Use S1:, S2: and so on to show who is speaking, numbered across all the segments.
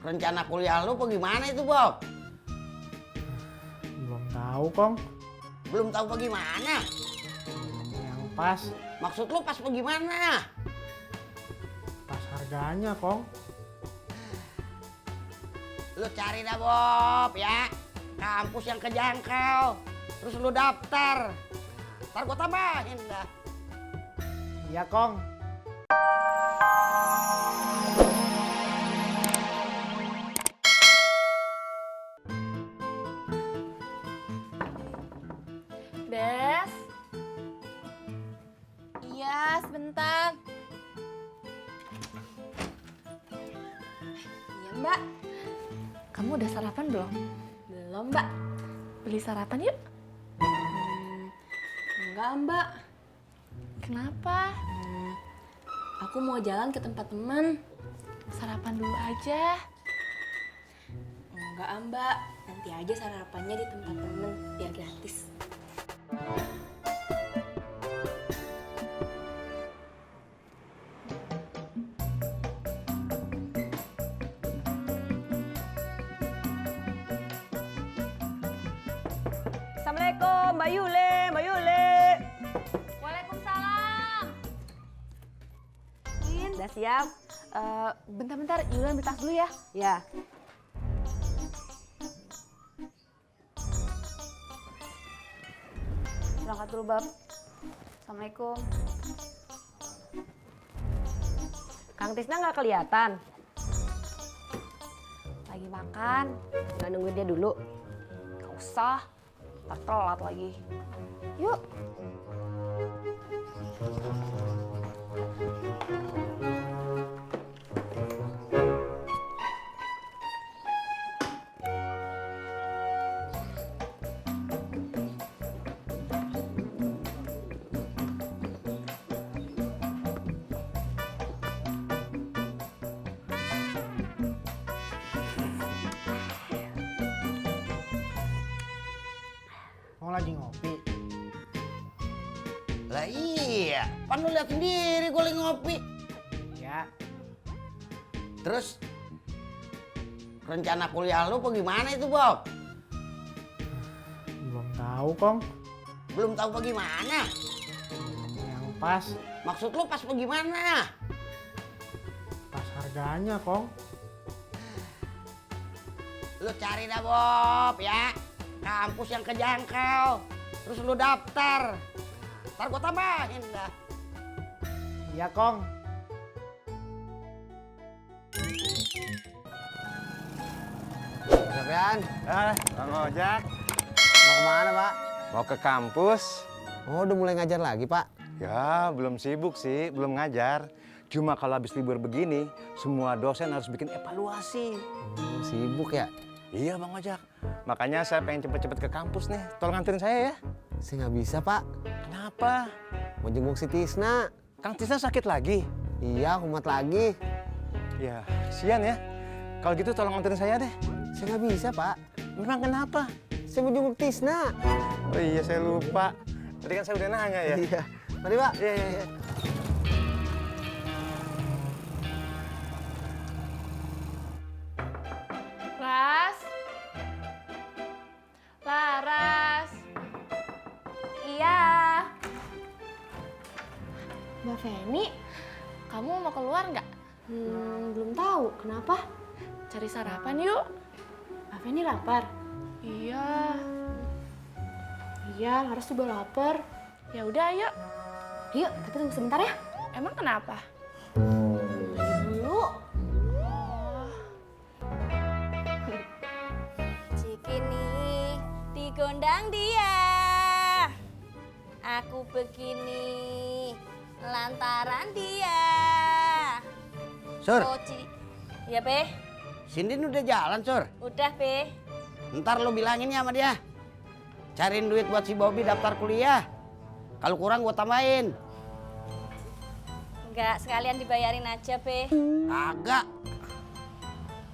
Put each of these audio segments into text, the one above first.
S1: Rencana kuliah lu bagaimana itu, Bob?
S2: Belum tahu, Kong.
S1: Belum tahu bagaimana?
S2: Yang pas,
S1: Maksud lu pas bagaimana?
S2: pas harganya, Kong.
S1: Lu cari dah, Bob, ya. Kampus yang kejangkau. Terus lu daftar. Ntar gua tambahin dah.
S2: Iya, Kong.
S3: Des? Iya, sebentar. Iya, Mbak. Kamu udah sarapan belum? Belum, Mbak. Beli sarapan yuk.
S4: Enggak, Mbak.
S3: Kenapa?
S4: Aku mau jalan ke tempat teman.
S3: Sarapan dulu aja.
S4: Enggak, Mbak. Nanti aja sarapannya di tempat temen, biar gratis.
S5: Assalamualaikum, Mbak Yule, Mbak Yule.
S3: Waalaikumsalam.
S5: Udah siap?
S3: Bentar-bentar, Yulan ambil tas dulu ya.
S5: Ya. Berangkat dulu, Bab. Assalamualaikum. Kang Tisna nggak kelihatan? Lagi makan. Nggak nungguin dia dulu? Nggak usah. Ntar telat lagi. Yuk.
S2: Kong lagi ngopi.
S1: Lah iya, pan lu lihat sendiri gua lagi ngopi.
S2: Ya,
S1: Terus rencana kuliah lu bagaimana itu, Bob?
S2: belum tahu, Kong.
S1: Belum tahu bagaimana?
S2: Yang pas,
S1: Maksud lu pas bagaimana?
S2: pas harganya, Kong.
S1: Lu cari dah, Bob, ya. Kampus yang kejangkau. Terus lu daftar. Ntar gua tambahin dah.
S2: Iya, Kong.
S6: Kecapean?
S7: Bang Ojak,
S6: Mau kemana, Pak?
S7: mau ke kampus?
S6: Oh, udah mulai ngajar lagi, Pak?
S7: Ya, belum sibuk sih, belum ngajar. Cuma kalau habis libur begini, semua dosen harus bikin evaluasi.
S6: Oh, sibuk ya?
S7: Iya, Bang Ojak. Makanya saya pengen cepet-cepet ke kampus nih. Tolong anterin saya ya.
S6: Saya nggak bisa, Pak.
S7: Kenapa?
S6: Mau jenguk si Tisna.
S7: Kang Tisna sakit lagi?
S6: Iya, kumat lagi.
S7: Ya, kasihan ya. Kalau gitu tolong anterin saya deh.
S6: Saya nggak bisa, Pak.
S7: Memang kenapa?
S6: Saya mau jenguk Tisna.
S7: Oh iya, saya lupa. Tadi kan saya udah nanya ya.
S6: Iya. Mari, Pak.
S7: Iya, iya, iya.
S3: Ras? Laras?
S4: Iya.
S3: Mbak Feni, kamu mau keluar nggak?
S4: Belum tahu. Kenapa?
S3: Cari sarapan yuk.
S4: Mbak Feni lapar?
S3: Iya.
S4: Iya, Laras juga lapar.
S3: Ya udah, ayo.
S4: Yuk, tapi tunggu sebentar ya.
S3: Emang kenapa?
S4: Dulu.
S8: Cikini digondang dia, aku begini lantaran dia.
S1: Sur,
S8: Ya Be,
S1: Sindin udah jalan, Sur.
S8: udah Be.
S1: Ntar lu bilangin ya sama dia. Cariin duit buat si Bobby daftar kuliah. Kalau kurang gua tambahin.
S8: Enggak, sekalian dibayarin aja Be.
S1: Agak.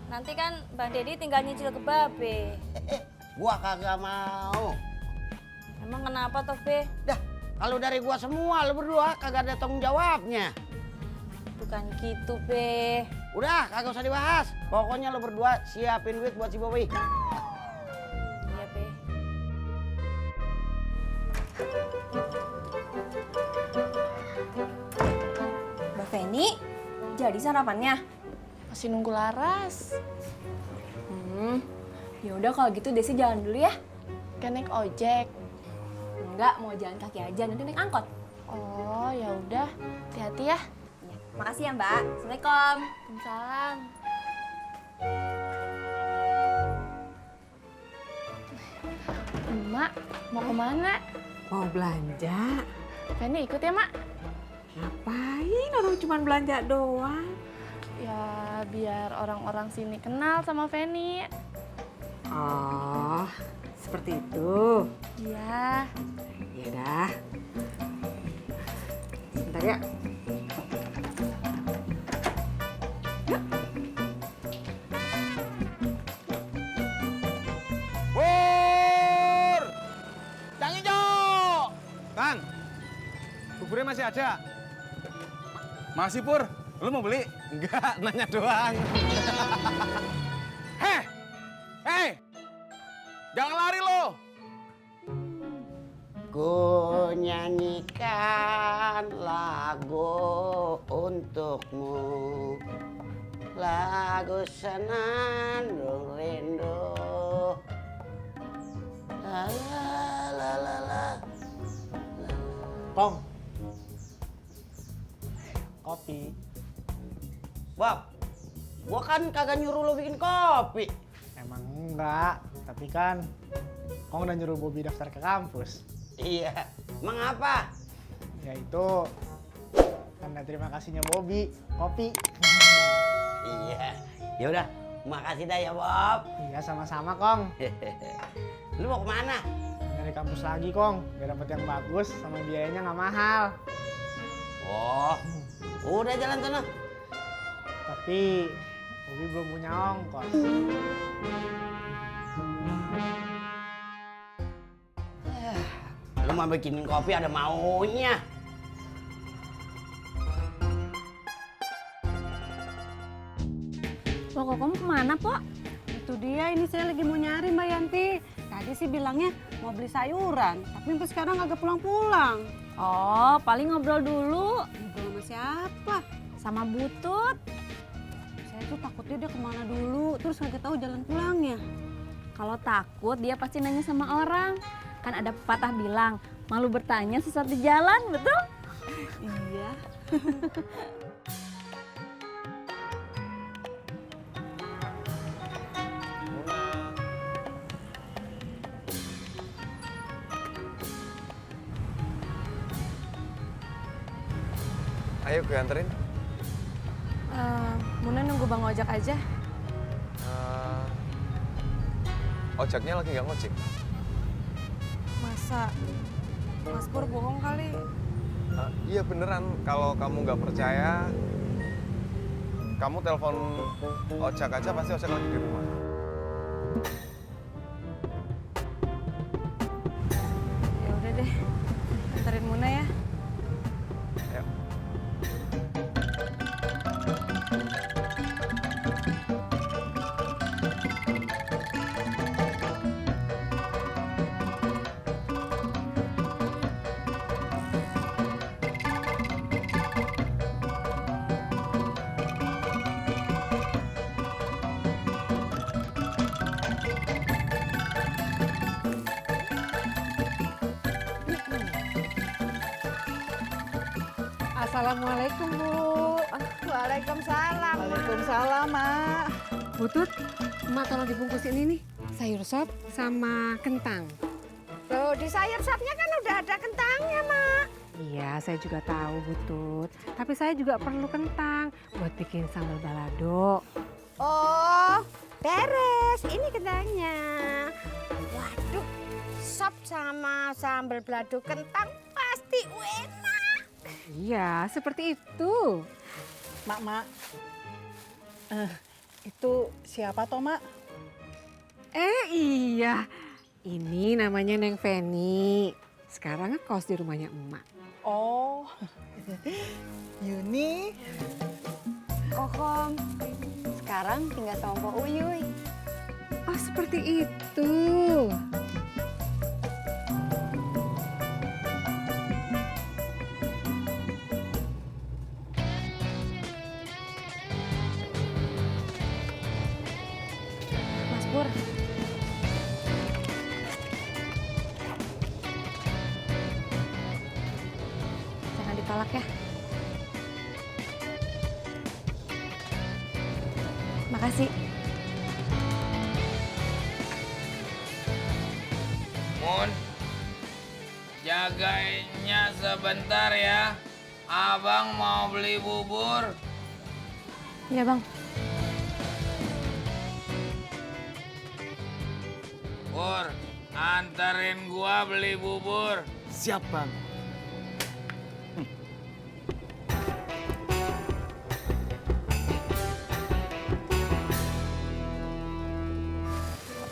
S8: Nanti kan Bang Deddy tinggal nyicil ke Babe.
S1: Gua kagak mau.
S8: Emang kenapa toh Be?
S1: Dah, kalau dari gua semua lu berdua kagak ada tanggung jawabnya.
S8: Bukan gitu Be.
S1: Udah, kagak usah dibahas. Pokoknya lo berdua siapin duit buat si Bobby.
S8: Iya, Be. Mbak Feni, jadi sarapannya?
S3: Masih nunggu Laras.
S4: Ya udah kalau gitu Desi jalan dulu ya.
S3: Kan naik ojek.
S4: Enggak, mau jalan kaki aja, nanti naik angkot.
S3: Oh, ya udah. Hati-hati ya.
S4: Makasih ya, Mbak. Assalamualaikum.
S3: Salam. Mak, mau kemana?
S9: Mau belanja?
S3: Feni ikut ya, Mak?
S9: Ngapain orang cuma belanja doang?
S3: Ya, biar orang-orang sini kenal sama Feni.
S9: Oh, seperti itu.
S3: Iya.
S9: Ya dah. Sebentar ya.
S7: Pur! Cang Ijo! Kang, buburnya masih ada? Masih, Pur. Lu mau beli? Enggak, nanya doang. Heh! Hei! Jangan lari lo!
S1: Ku nyanyikan lagu untukmu, lagu senandung rindu. La la la la la.
S2: Kong. Kopi.
S1: Bob, gua kan kagak nyuruh lo bikin kopi.
S2: Emang enggak, tapi kan Kong udah nyuruh Bobby daftar ke kampus.
S1: Iya, emang apa?
S2: Ya itu tanda terima kasihnya Bobby, kopi.
S1: Iya, ya udah, makasih dah ya Bob.
S2: Iya sama-sama Kong.
S1: Lu mau kemana?
S2: Dari kampus lagi Kong, biar dapet yang bagus sama biayanya nggak mahal.
S1: Oh, udah jalan sana.
S2: Tapi Bobby belum punya ongkos.
S1: Lu mau bikinin kopi ada maunya.
S8: Pok, kamu kemana, Pok?
S9: Itu dia, ini saya lagi mau nyari Mbak Yanti. Tadi sih bilangnya mau beli sayuran, tapi sampai sekarang agak pulang-pulang.
S8: Oh, paling ngobrol dulu
S9: Ngobrol sama siapa?
S8: sama Butut.
S9: Saya tuh takutnya dia kemana dulu, terus nggak tahu jalan pulangnya.
S8: Kalau takut dia pasti nanya sama orang. Kan ada pepatah bilang, malu bertanya sesat di jalan, betul?
S9: Iya.
S10: Ayo gue anterin.
S3: Muna nunggu Bang Ojak aja.
S10: Ojaknya lagi nggak ngojek.
S9: Masa Mas Pur bohong kali?
S10: Iya beneran, kalau kamu nggak percaya, kamu telepon ojek aja, pasti ojek lagi di rumah.
S9: Ya udah deh, anterin Muna ya.
S10: Ayo.
S9: Assalamualaikum Bu.
S5: Waalaikumsalam.
S9: Waalaikumsalam Mak. Butut, Mak tolong dibungkusin ini sayur sop sama kentang.
S5: Loh, di sayur sopnya kan udah ada kentangnya, Mak.
S9: Iya, saya juga tahu Butut. Tapi saya juga perlu kentang buat bikin sambal balado.
S5: Oh, beres. Ini kentangnya. Waduh, sop sama sambal balado kentang pasti enak.
S9: Iya, seperti itu.
S11: Mak. Itu siapa toh, Mak?
S9: Iya. Ini namanya Neng Feni. Sekarang ngekos di rumahnya emak.
S11: Oh, Yuni.
S5: Kokom. Sekarang tinggal sama Pak Uyuy.
S8: Oh, seperti itu.
S5: Mas Pur.
S8: Jangan ditolak ya. Makasih.
S12: Mun, jagainnya sebentar ya. Abang mau beli bubur.
S8: Iya, Bang.
S12: Pur, anterin gua beli bubur.
S2: Siap, Bang.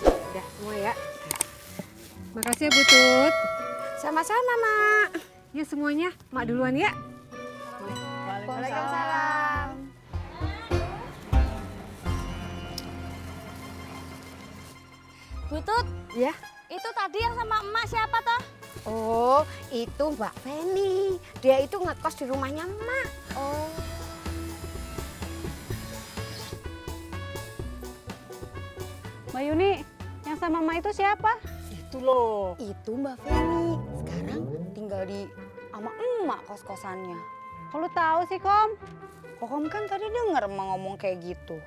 S9: Udah semua ya. Makasih ya Bu Tut.
S5: Sama-sama, Mak.
S9: Ya semuanya, Mak duluan ya.
S5: Waalaikumsalam.
S8: Butut,
S5: Ya.
S8: itu tadi yang sama emak siapa toh?
S5: Oh, itu Mbak Feni. Dia itu ngekos di rumahnya Mak.
S8: Oh.
S9: Mbak Yuni, yang sama Mak itu siapa?
S11: Itu loh.
S5: Itu Mbak Feni. Sekarang tinggal di sama emak kos-kosannya.
S9: Kok lu tahu sih, Kom?
S5: Kokom kan tadi denger emak ngomong kayak gitu.